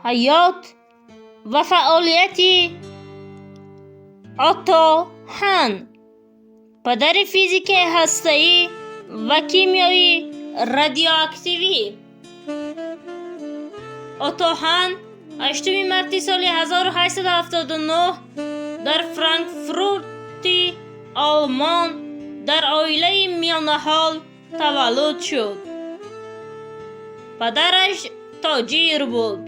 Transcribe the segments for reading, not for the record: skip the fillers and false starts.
Ҳаёт ва фаъолияти Отто Ҳан, падари физикаи ҳастаӣ ва кимиёи радиоактивӣ. Отто Ҳан 8 марти соли 1879 дар Франкфурти Олмон дар оилаи миёнаҳол таваллуд шуд. Падараш тоҷир буд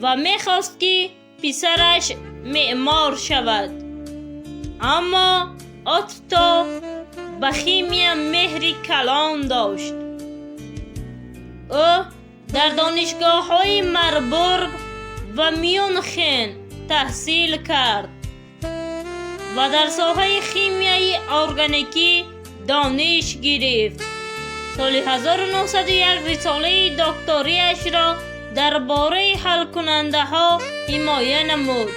ва мехост, ки писараш меъмор шавад, аммо Отто ба химия меҳри калон дошт. Ӯ дар донишгоҳҳои Марбург ва Мюнхен таҳсил кард ва дар соҳаи химияи органикӣ дониш гирифт. Соли 1901 рисолаи докториашро дар бораи ҳалкунандаҳо ҳимоя намуд.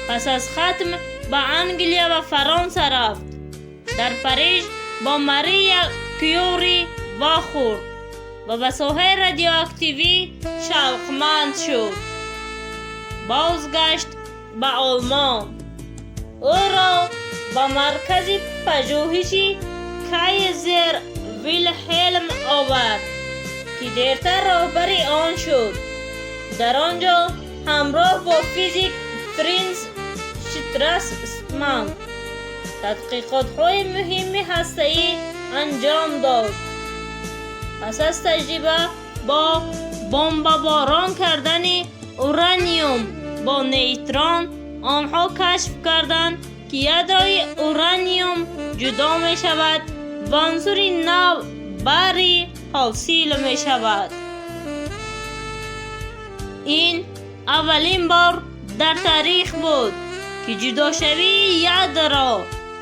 Пас аз хатм ба Англия ва Фаронса рафт. Дар Париж бо Мария Кюри вохӯрд ва ба соҳаи радиоактивӣ шавқманд шуд. Бозгашт ба Олмон ӯро ба маркази пажӯҳиши Кайзер Вилҳелм овард, ки дертар роҳбари он шуд. Дар он ҷо ҳамроҳ бо физик Фриц Штрасман тадқиқотҳои муҳими ҳастаӣ анҷом дод. Пас аз таҷриба бо бомбаборон кардани ураниум бо нейтрон, онҳо кашф карданд, ки ядрои ураниум ҷудо мешавад ва унсури нав барий ҳосил мешавад. Ин аввалин бор дар таърих буд, ки ҷудошавии ядро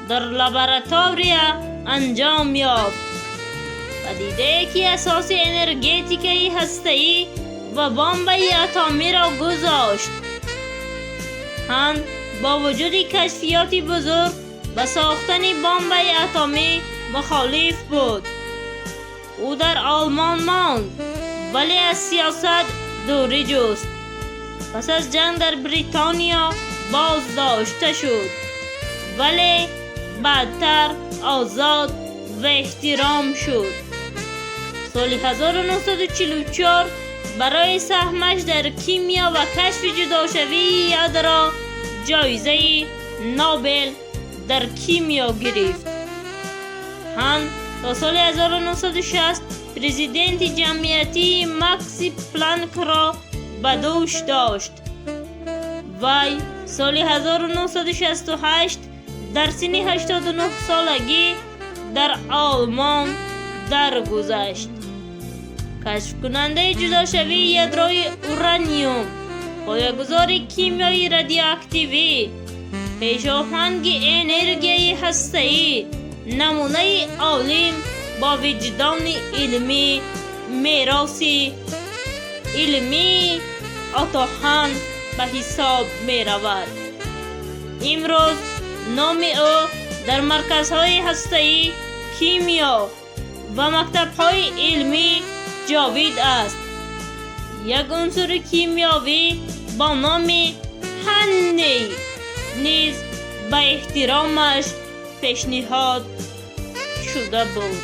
дар лаборатория анҷом ёфт, падидае ки асоси энергетикаи ҳастаӣ ва бомбаи атомиро гузошт. Ҳан бо вуҷуди кашфиёти бузург ба сохтани бомбаи атомӣ мухолиф буд. Ӯ дар Олмон монд, вале аз сиёсат дурӣ ҷуст. Пас аз ҷанг дар Бритониё боздошта шуд, вале баъдтар озод ва эҳтиром шуд. Соли 1944 барои саҳмаш дар кимиё ва кашфи ҷудошавии ядро ҷоизаи Нобел дар кимиё гирифт. Ҳан то соли 1960 президенти ҷамъиятии Макси Планкро ба дӯш дошт. Вай соли 1968 дар синни 89 солагӣ дар Олмон даргузашт. Кашфкунандаи ҷудошавии ядрои ураниум, поягузори кимиёи радиоактивӣ, пешоҳанги энергияи ҳастаӣ, намунаи олим бо виҷдони илмӣ, мероси илмии Отто Ҳан ба ҳисоб меравад. Имрӯз номи ӯ дар марказҳои ҳастаӣ, кимиё ва мактабҳои илмӣ ҷовид аст. Як унсури кимиёвӣ бо номи ҳанний низ ба эҳтиромаш пешниҳод шуда буд.